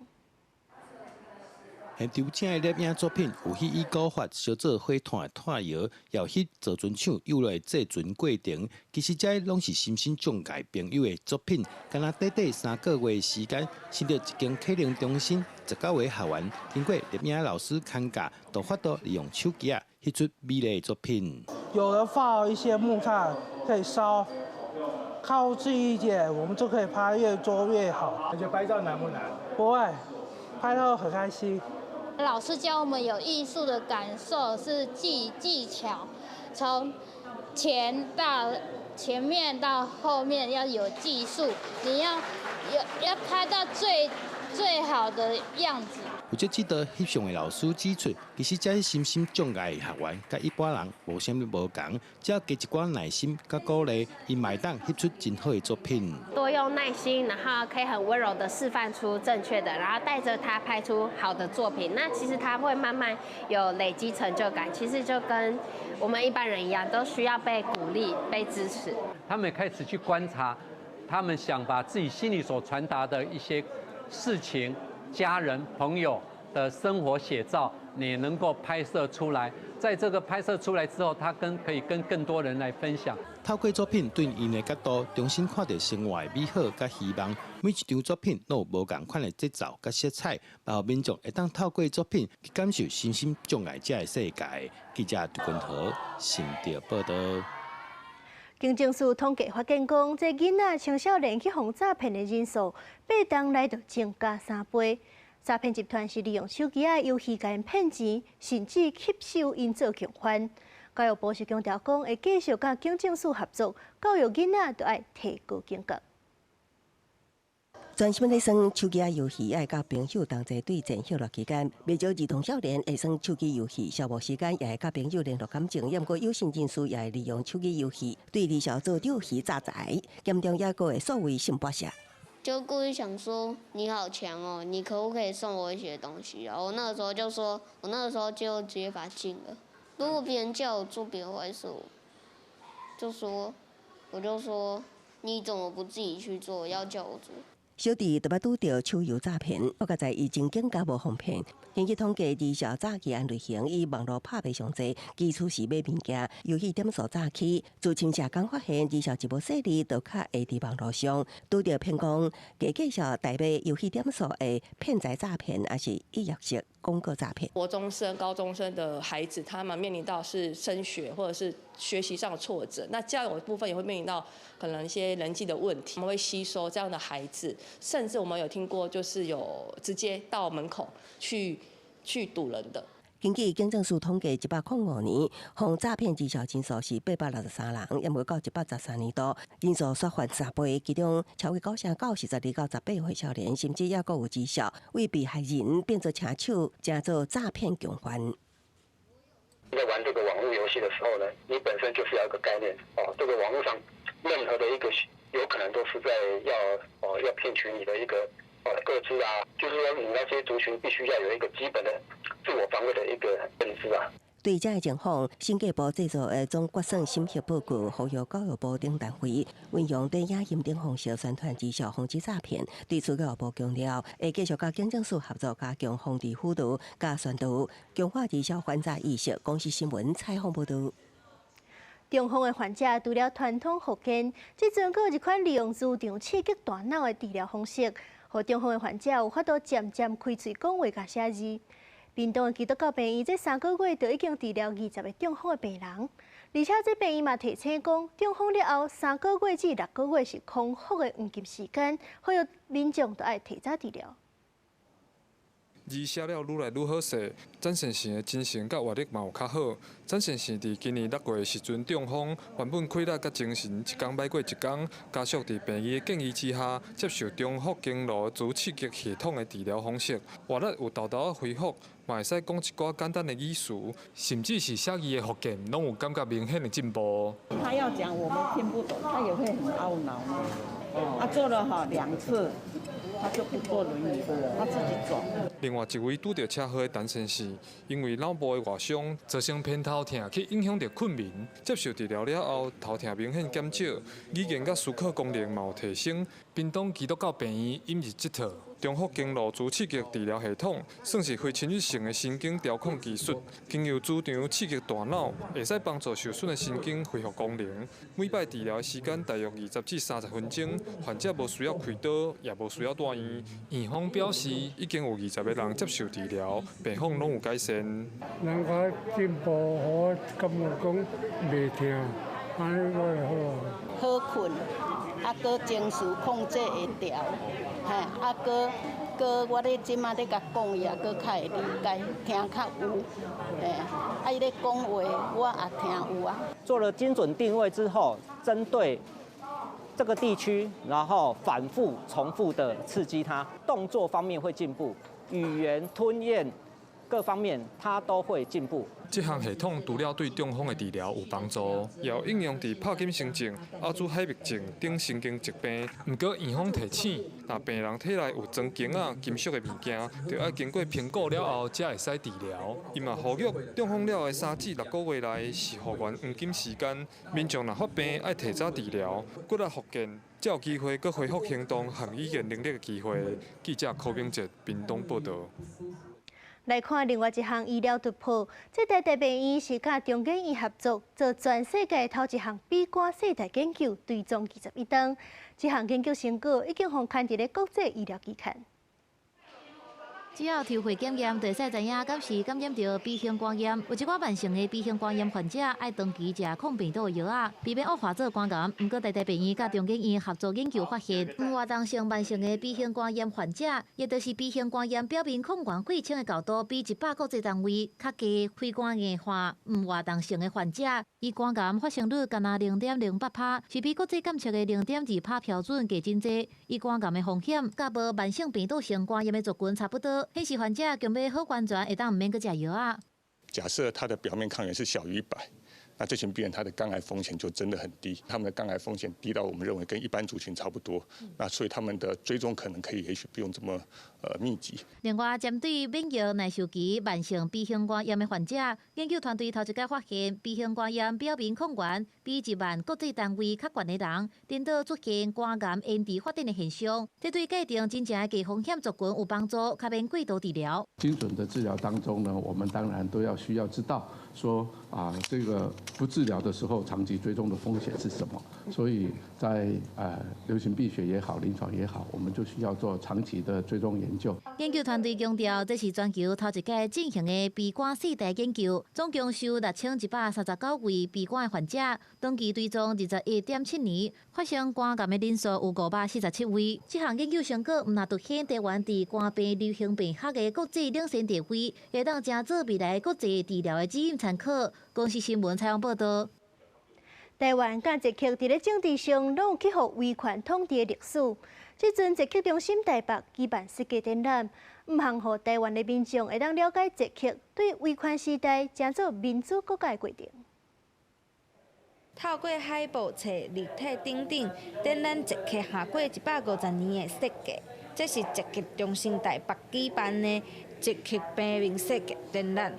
S29: 現場請的攝影作品有翕以古法燒做火炭的炭窯，也有翕造船廠幼來製船過程。其實這攏是身心障礙朋友的作品。敢若短短3個月時間，新竹一間啟能中心19個學員，經過攝影老師牽教，都有法度利用手機仔翕出美麗的作品。
S9: 有人放一些木炭可以燒，靠近一點，我們就可以拍越多越好。
S12: 而且拍照難不難？
S9: 不會，拍到很開心。
S13: 老師教我們有藝術的感受，是技巧，從前面到後面要有技術，你要有要拍到最最好的樣子。
S29: 負責指導翕相的老師指出，其實這身心障礙的學員，佮一般人無啥物無仝，只要加一寡耐心佮鼓勵，𪜶嘛會當翕出真好的作品。
S15: 多用耐心，然後可以很溫柔的示範出正確的，然後帶着他拍出好的作品。那其實他會慢慢有累積成就感。其實就跟我們一般人一樣，都需要被鼓勵、被支持。
S16: 他們開始去觀察，他們想把自己心裡所傳達的一些事情、家人、朋友的生活寫照，你能夠拍攝出來。在這個拍攝出來之後，他可以跟更多人來分享。
S29: 透過作品對𪜶的角度，重新看著生活的美好佮希望。每一張作品攏有無仝款的節奏佮色彩，包括民眾會當透過作品去感受身心障礙者的世界。記者杜君豪新竹報道。
S1: 警政署統計發現講，這囡仔青少年去予詐騙的人數，八冬來就增加3倍。詐騙集團是利用手機仔遊戲共𪜶騙錢，甚至吸收𪜶做共犯。教育部是強調講，會繼續佮警政署合作，教育囡仔都愛提高警覺。
S3: 全新咧耍手機仔遊戲，愛佮朋友同齊對戰歇熱期間，袂少兒童少年會耍手機遊戲，消磨時間也會佮朋友聯絡感情。毋過有心人士也會利用手機遊戲對兒少做釣魚詐財，嚴重抑閣會所謂性剝削。
S18: 就故意想說你好強哦，你可不可以送我一些東西啊？我那個時候就說，我那個時候就直接把它禁了。如果別人叫我做別的壞事，我就說，我就說你怎麼不自己去做，要叫我做？
S3: 小弟特別拄著手遊詐騙，我閣在已經警覺無防騙。根據統計，兒少詐欺案類型以網路拍賣上濟，基礎是買物件，遊戲點數詐欺。自侵社工發現，兒少一無細膩，就較會佇網路上拄著騙講，假介紹代買遊戲點數的騙財詐騙，抑是預約式廣告詐騙。
S19: 國中生、高中生的孩子，他們面臨到是升學或者是學習上的挫折，那交友部分也會面臨到可能一些人際的問題。我們會吸收這樣的孩子，甚至我們有聽過，就是有直接到門口去堵人的。
S3: 根據警政署統計，105年，予詐騙兒少人數是863人，抑無到113年度，人數煞翻3倍，其中超過9%，92到18歲少年，甚至抑閣有兒少為被害人變做車手，成做詐騙共犯。
S28: 在玩這個網絡遊戲的時候呢，你本身就是要一個概念哦，這個網絡上任何的一個有可能都是在要騙取你的一個個資啊，就是說你那些族群必須要有一個基本的自我防衛的一個認知啊。
S3: 對這个情況，審計部製作的總決算審核報告，呼籲教育部等單位運用短影音等方式宣傳兒少防止詐騙。對此，教育部強調，會繼續佮警政署合作，加強防治輔導、佮宣導，強化兒少反詐意識。公視新聞採訪報導。
S1: 中風的患者除了傳統復健，這陣閣有一款利用磁場刺激大腦的治療方式，予中風的患者有法度漸漸開喙講話佮寫字。屏東的基督教病院這3個月就已經治療20個中風的病人。而且這病院嘛提醒講，中風了後3個月至6個月是康復的黃金時間，呼籲民眾都愛提早治療。
S2: 字寫了愈來愈好勢，曾先生的精神佮活力嘛有較好。曾先生佇今年6月的時陣中風，原本氣力佮精神一工䆀過一工，家屬佇病醫的建議之下，接受中福經顱磁刺激系統的治療方式，活力有沓沓仔恢復，嘛會使講一寡簡單的語詞，甚至是寫字的復健，攏有感覺明顯的進步。
S5: 他要講我們聽不懂，他也會很懊惱。他做了哈兩次。他就不坐輪椅，他自己走。
S2: 另外一位拄著車禍的陳先生，因為腦部的外傷，造成偏頭痛，去影響著睏眠。接受治療了後，頭痛明顯減少，語言佮思考功能嘛有提升。屏東基督教病院引入這套中福經顱磁刺激治療系統，算是非侵入性的神經調控技術，經由磁場刺激大腦，會使幫助受損的神經恢復功能。每擺治療的時間大約20至30分鐘，患者無需要開刀，也無需要住院。院方表示，已經有20個人接受治療，病況攏有改善。
S12: 人較進步，我感覺講袂疼，按呢我會好。
S5: 好睏，啊，閣情緒控制會調，嘿，啊，閣閣我咧這馬咧共講，伊也閣較會理解，聽較有，嘿，啊，伊咧講話，我也聽有啊。
S14: 做了精準定位之後，針對這個地區，然後反覆重複的刺激他，動作方面會進步，語言吞嚥各方面他都會進步。
S2: 這項系統除了對中風的治療有幫助，也有應用佇帕金森症、阿茲海默症等神經疾病。毋過院方提醒，若病人體內有裝弓仔、金屬的物件，著愛經過評估了後，才會使治療。伊嘛呼籲，中風了後的3至6個月內是復原黃金時間，民眾若發病愛提早治療，骨力復健，才有機會閣恢復行動和語言能力的機會。記者柯明哲屏東報導。
S1: 來看另外一項醫療突破，這台大病院是佮中研院合作，做全世界頭一項丙肝世代研究，追蹤21冬。這項研究成果已經予刊佇咧國際醫療期刊。
S17: 只要抽血檢驗，就會使知影敢是感染著 B 型肝炎。有一寡慢性的 B 型肝炎患者愛長期食抗病毒的藥仔，避免惡化做肝癌。毋過台大病院佮中研院合作研究發現，毋活動性慢性的 B 型肝炎患者，也就是 B 型肝炎表面抗原血清的厚度比100國際單位較低，血管硬化毋活動性的患者，伊肝癌發生率干焦0.08%，是比國際監測的0.2%標準低真濟。伊肝癌的風險，佮無慢性病毒性肝炎的族群差不多。顯示患者強欲好完全，會當毋免閣食藥仔。
S20: 假設他的表面抗原是小於100，那這群病人他的肝癌風險就真的很低，他們的肝癌風險低到我們認為跟一般族群差不多。那所以他們的追蹤可能可以也許不用這麼密集。
S17: 另外，針對免疫耐受期慢性 B 型肝炎的患者，研究團隊頭一擺發現 B 型肝炎表面抗原比1萬國際單位較懸的人，顛倒出現肝癌延遲發展的現象。這對界定真正的低風險族群有幫助，較免過度治療。
S21: 精準的治療當中呢，我們當然都要需要知道說啊，這個不治療的時候，長期追蹤的風險是什麼？所以在流行病學也好，臨床也好，我們就需要做長期的追蹤研究。
S17: 研究團隊強調，這是全球頭一擺進行的 B 肝世代研究，總共收6139位 B 肝的患者，長期追蹤21.7年，發生肝癌的人數有547位。這項研究成果毋但凸顯台灣佇肝病流行病學的國際領先地位，會當成做未來國際治療的指引參考。公視新聞採訪報導。
S1: 台灣佮捷克佇咧政治上攏有去予威權統治的歷史。這陣捷克中心台北舉辦設計展覽，毋通予台灣的民眾會當了解捷克對威權時代成做民主國家的過程。
S22: 透過海報、冊、立體等等，展覽捷克下過150年的設計。這是捷克中心台北舉辦的捷克平面設計展覽。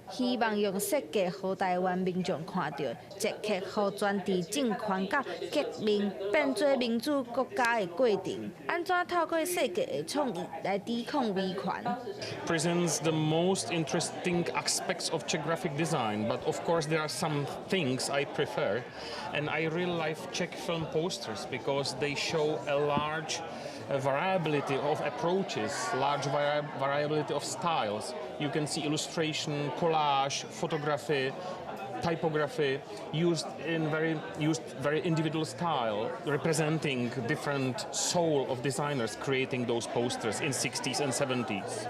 S22: 希望用設計予台灣民眾看著捷克予專制政權佮革命變做民主國家的過程，按怎透過設計的創意來抵抗威權。
S23: Presents the most interesting aspects of Czech graphic design, but of course there are some things I prefer, and I really like Czech film posters because they show a large variability of approaches, large variability of styles. You can see illustration, collage, photography, Typography used in very used very individual style, representing different soul of designers creating those posters in 60s and 70s.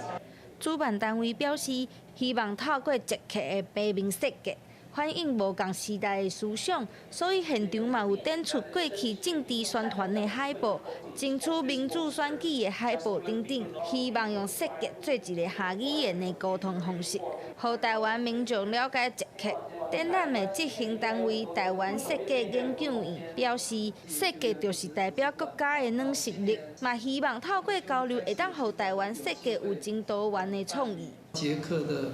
S22: 主辦單位表示，希望透過捷克的平面設計，反映無仝時代的思想，所以現場嘛有展出過去政治宣傳的海報、爭取民主選舉的海報等等，希望用設計做一个下語言的溝通方式，予台灣民眾了解捷克。展覽的執行單位台灣設計研究院表示，設計就是代表國家的軟實力，嘛希望透過交流，會當予台灣設計有真多元的創意。
S4: 捷克的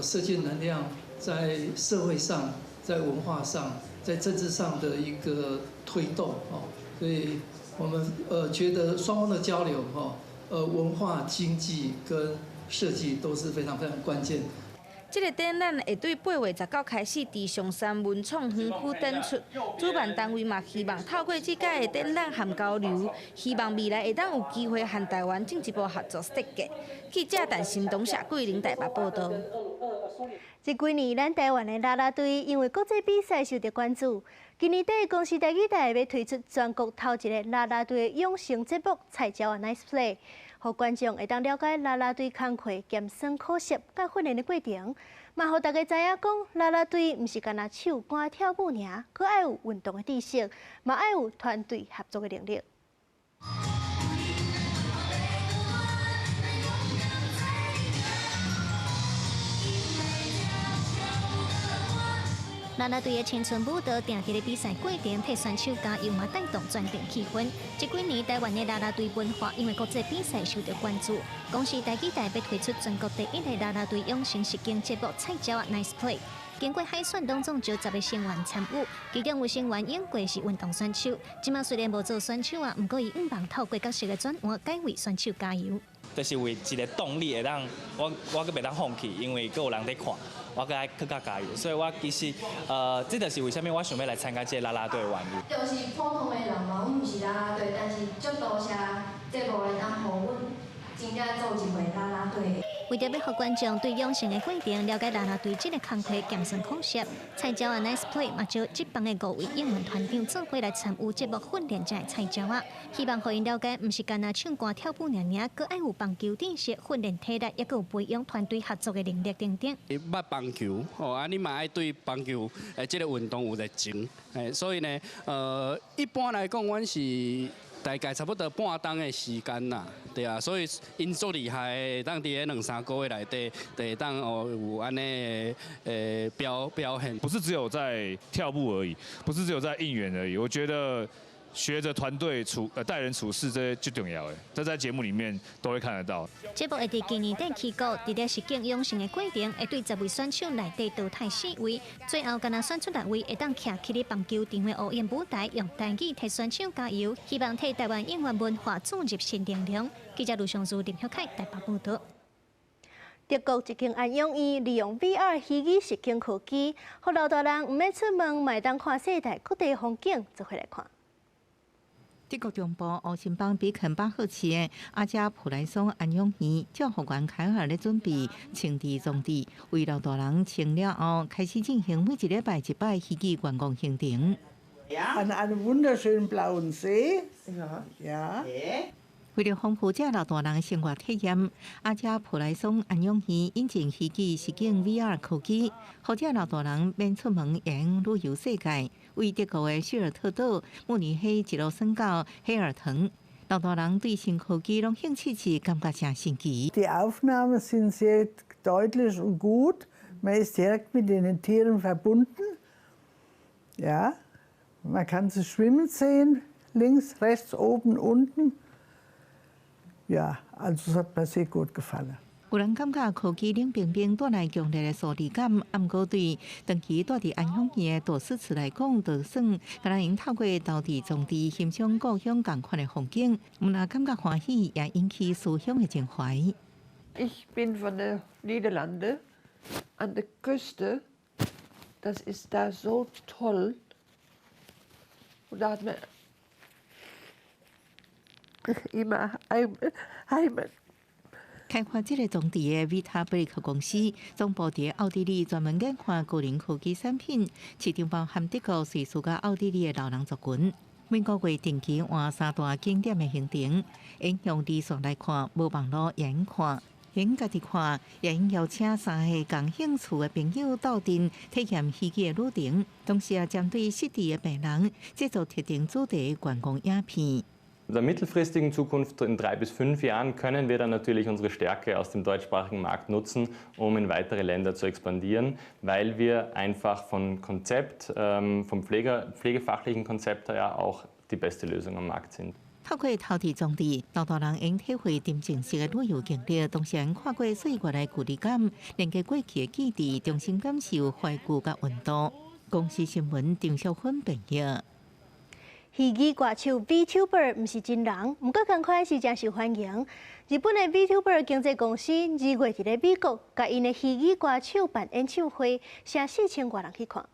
S4: 設計能量在社會上、在文化上、在政治上的一個推動哦，所以我們覺得雙方的交流哈，文化、經濟跟設計都是非常非常關鍵。
S22: 這个展覽會對8月19開始佇松山文創園區展出。主辦單位嘛希望透過這屆的展覽和交流，希望未來會當有機會和台灣進一步合作設計。記者陳新東、謝桂玲台北報道。
S1: 這幾年，咱台灣的啦啦隊因為國際比賽受到關注。今年底，公視台語台欲推出全國頭一个啦啦隊的養成節目《菜鳥仔 Nice Play》，予觀眾會當了解啦啦隊工課鹹酸苦澀佮訓練的過程，嘛予大家知影講啦啦隊毋是干焦唱歌跳舞爾，閣愛有運動的知識，嘛愛有團隊合作的能力。
S6: 啦啦隊的青春舞蹈，定佇咧比賽過程替選手加油嘛，帶動全場氣氛。這幾年台灣的啦啦隊文化因為國際比賽受到關注，公視台語台欲推出全國第一个啦啦隊養成實境節目《菜鳥仔 Nice Play》。經過海選，攏總招10个成員參與，其中有成員永過是運動選手。這馬雖然無做選手啊，毋過伊向望透過角色的轉換，改為選手加油。
S7: 就是為一个動力會當我閣袂當放棄，因為閣有人佇看，我閣愛閣較加油。所以我其實這就是為啥物我想欲來參加這个啦啦隊的原因。
S8: 就是普通的人嘛，阮毋是啦啦隊，但是足多謝節目會當予阮真正做一回啦啦隊。
S6: 為著欲予觀眾對養成的過程了解啦啦隊這个工課鹹酸苦澀，菜鳥仔 Nice Play 嘛招職棒的五位應援團長做伙來參與節目訓練這个菜鳥仔，希望予𪜶了解，毋是干焦唱歌跳舞爾爾，閣愛有棒球知識、訓練體力，抑閣有培養團隊合作的能力等等。
S10: 你捌棒球，吼啊，你嘛愛對棒球這个運動有熱情，所以呢，一般來講，阮是大概差不多半鐘的時間啦，對啊，所以𪜶足厲害的，當佇咧兩三個月內底，就會當哦有按呢表現。
S11: 不是只有在跳舞而已，不是只有在應援而已。我覺得學着團隊待人處事，這最重要的，這在節目裡面都會看得到。
S6: 節目會佇今年底起鼓，佇咧實境養成的過程，會對10位選手內底淘汰四位，最後干焦選出六位會當徛起咧棒球場的烏蠅舞台，用台語替選手加油，希望替台灣應援文化注入新能量。記者盧尚書、林曉凱台北報導。
S1: 德國一間安養院利用 VR 虛擬實境科技，予老大人毋免出門，嘛會當看世界各地風景，做伙來看。
S24: 德國中部烏森邦比肯巴赫市的阿加普萊松安養院，照護員凱爾咧準備清理裝置，為老大人清了後，開始進行每一禮拜一擺虛擬觀光行程。
S25: An einem wunderschönen blauen See. Ja.
S24: 為著豐富這老大人的生活體驗，阿加普萊松安養院引進虛擬實境 VR 科技，予這老大人免出門，會用旅遊世界。為德國的希爾特島、慕尼黑一路耍到黑爾滕，老大人對新科技攏興趣趣，感覺誠神奇。
S25: Die Aufnahmen sind sehr deutlich und gut. Man ist direkt mit den Tieren verbunden. Ja, man kann sie schwimmen sehen, links, rechts, oben, unten. Ja, also es hat mir sehr gut gefallen.
S24: 有人感覺科技冷冰冰帶來強烈的疏離感，毋過對長期蹛佇安養院的大師慈來講，就算敢若𪜶透過投擲裝置欣賞故鄉仝款的風景，毋但感覺歡喜，也引起思鄉的情懷。
S27: Ich bin von der Niederlande an der Küste. Das ist da so toll. Und da hat man immer Heimat.
S24: 開發這个裝置的 Vitabrick 公司總部佇奧地利，專門研發高齡科技產品，市場包含德國、瑞士佮奧地利的老人族群。每個月定期換三大景點的行程，會用離線來看，無網路也會看，會家己看，也會邀請三个仝興趣的朋友鬥陣體驗虛擬的旅程，同時也針對失智的病人製作特定主題的觀光影片。
S9: In der mittelfristigen Zukunft, in 3 bis 5 Jahren, können wir dann natürlich unsere Stärke aus dem deutschsprachigen Markt nutzen, um in weitere Länder zu expandieren, weil wir einfach von Konzept, vom pflegefachlichen Konzept her auch die beste Lösung am Markt sind.
S24: 透過投擲裝置，老大人會體會沉浸式的旅遊經歷，同時看過歲月的距離感，連結過去的記憶，重新感受懷舊佮溫度。公視新聞張小芬編譯。
S1: 虛擬歌手 VTuber 毋是真人，毋過仝款是誠受歡迎。日本的 VTuber 經紀公司2月佇咧美國，共𪜶的虛擬歌手辦演唱會，成4000外人去看。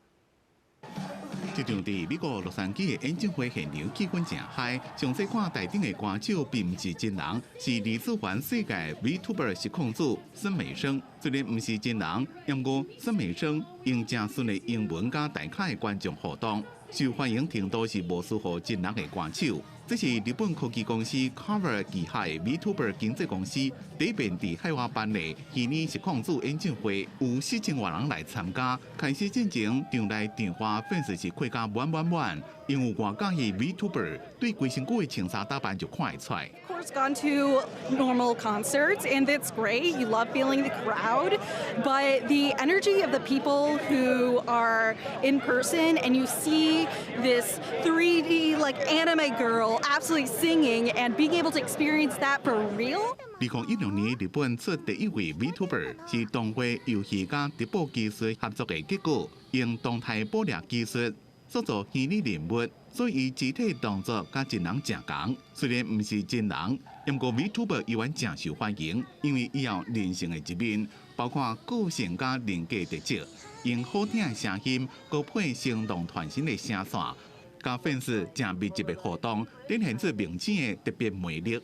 S13: 這場佇美國洛杉磯的演唱會現場氣氛誠 high，上細看台頂的歌手並毋是真人，是二次元世界 VTuber 實況主孫美聲。雖然毋是真人，毋過孫美聲用誠順的英文佮台下的觀眾互動，受歡迎程度是無輸予真人的歌手。這是日本科技公司 Cover 旗下的 VTuber 經紀公司第一遍佇海外辦的虛擬實況主演唱會，有4000外人來參加。開始進前，場內場外粉絲是開甲滿滿滿，因為有外喜歡 VTuber 對規身軀的穿衫打扮就看會出來。
S15: Of course, gone to normal concerts, and it's great. You love feeling the crowd, but the energy of the people who are in person, and you see this 3D like anime girl absolutely singing and being able to experience that for real.
S13: 2016年，日本出第一位 VTuber，是動畫遊戲佮直播技術合作的結果，用動態捕獵技術塑造虛擬人物，所以肢體動作佮真人誠仝。雖然毋是真人，毋過 VTuber 依然誠受歡迎，因為伊有人性的一面，包括個性佮人格特質，用好聽的聲音，閣配生動傳神的聲線，佮粉絲誠密集的互動，展現出明星的特別魅力。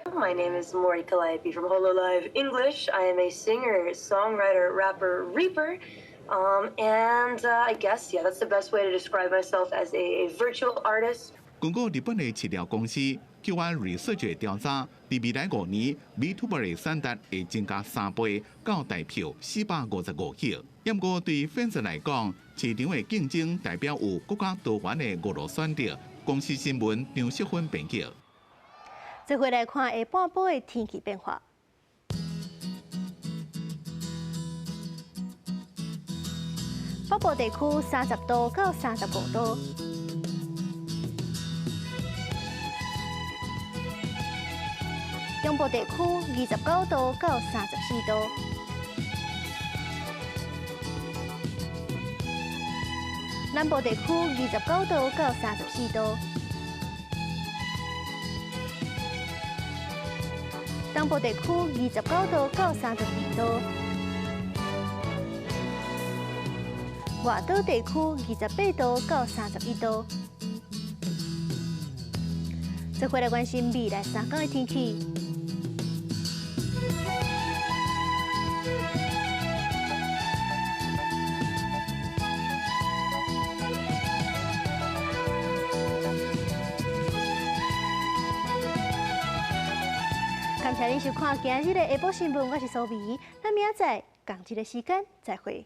S16: My name is Mori Calliope from Hololive English. I am a singer, songwriter, rapper, reaper. And I guess, yeah, that's the best way to describe myself as a virtual artist.
S13: 根據日本的飼料公司 QR Research 調查，佇未來5年，VTuber 的產值會增加3倍，到台票455億。毋過對粉絲來講，市場的競爭代表有閣較多元的娛樂選擇。公視新聞張淑芬編輯。
S1: 這回來看下半晡的天氣變化。北部地區30度到35度。中部地區29度到34度。南部地區29度到34度。東部地區29度到32度。外島地區28度到31度。這回來關心未來3天的天氣。感謝您收看今日的下晡新聞，我是蘇美，咱明仔載仝一个時間再會。